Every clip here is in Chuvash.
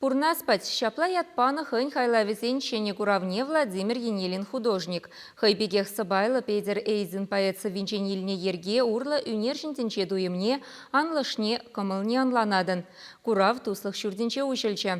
Пурнас пать ҫапла ят панӑ хӑйӗн хайлавӗсен ҫӗнӗ куравне Владимир Енилин художник. Хӑй пекех сӑпайлӑ Петӗр Эйзин поэт сӑввинчен илнӗ йӗрке урлӑ ӳнерҫӗн тӗнче туйӑмне, анлӑшне, кӑмӑлне ӑнланатӑн. Курав Туслӑх ҫуртӗнче уҫӑлчӗ.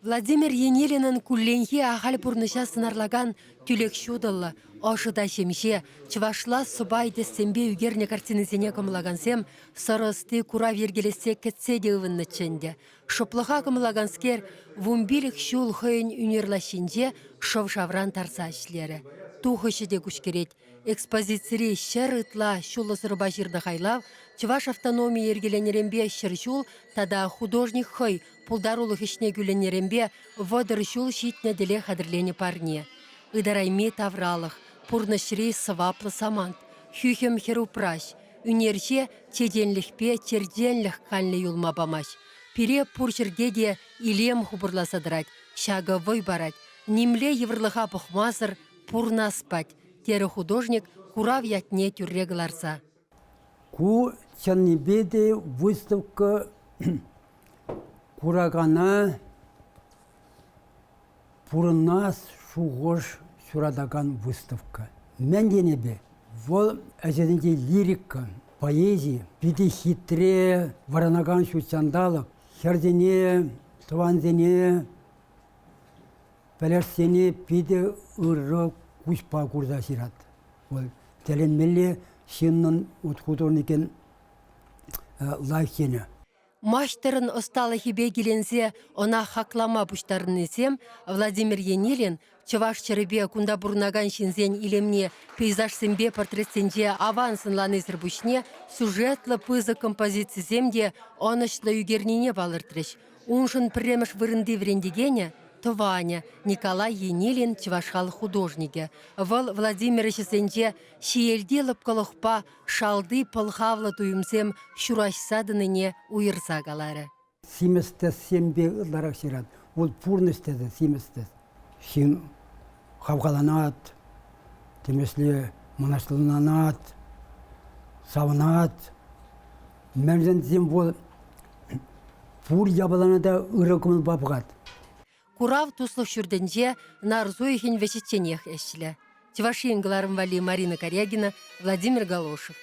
Владимир Енилинӑн кулленхи ахаль пурнӑҫа сӑнарлакан тӳлек ҫутӑллӑ, ӑшӑ та ҫемҫе, чӑвашла сӑпай тӗссемпе ӳкернӗ картинисене кӑмӑллакансем сӑрӑ ӑсти курав йӗркелессе кӗтсе те ывӑннӑччӗ ӗнтӗ. Шӑплӑха кӑмӑллаканскер 15 ҫул хӑйӗн ӳнер лаҫҫинче шӑв-шавран тарса ӗҫлерӗ. Тухӑҫӗ те куҫкӗрет. Экспозицири 100 ытла ҫуллӑ сӑрӑпа ҫырнӑ хайлав чӑваш автономийӗ йӗркеленӗренпе 100 ҫул тата художник хӑй пултарулӑх ӗҫне кӳлӗннӗренпе 30 ҫул ҫитнӗ тӗле хатӗрленӗ парне. Ытарайми тавралӑх, пурнӑҫри сӑваплӑ самант, хӳхӗм хӗрупраҫ, ӳнерҫе чеченлӗхпе черченлӗх канлӗ юлма памасть. Пире пур ҫӗрте те илем хупӑрласа тӑрать, ҫакӑ вӑй парать, нимле йывӑрлӑха пӑхмасӑр пурнас пать, терӗ художник курав ятне тӳрре кӑларса. Ку чӑннипе те выставка куракана пурӑнас шухӑш ҫуратакан выставка. Мӗн енӗпе? Вӑл ӗҫӗсенчи лирика, поэзи, питӗ хитре вӑранакан ҫутҫанталӑк, хӗрсене, тӑвансене, пӗлӗшсене питӗ ырӑ куҫпа курса ҫырать. Вӑл тӗлӗнмелле ҫыннӑн художникӗн лайӑх енӗ. Маҫтӑрӑн ӑсталӑхӗпе киленсе ӑна хаклама пуҫтарӑннисем Владимир Енилин чӑваш ҫӗрӗпе кунта пурӑнакан ҫынсен илемне пейзажсемпе портретсенче аван сӑнланисӗр пуҫне сюжетлӑ пысӑк композицисем те ӑнӑҫлӑ ӳкернине палӑртрӗҫ. Уншӑн пӗрремӗш вырӑнти вӗрентекенӗ, тӑванӗ Николай Енилин чӑваш халӑх художникӗ. Вӑл Владимир ӗҫӗсенче ҫиелти лӑпкӑлӑхпа шалти пӑлхавлӑ туйӑмсем ҫураҫса тӑнине уйӑрса каларӗ. Симӗс тӗссемпе ытларах ҫырать. Вӑл пурнӑҫ тӗсӗ, симӗс тӗс. Ҫын хавхаланать, темӗсле мӑнаҫланать, савӑнать. Мӗншӗн тесен вӑл пур япалана та ырӑ кӑмӑлпа пӑхать. Курав Туслӑх ҫуртӗнче нарӑс уйӑхӗн вӗҫӗчченех ӗҫлӗ. Чӑваш Ен кӑларӑм валли Марина Карягина, Владимир Галошев.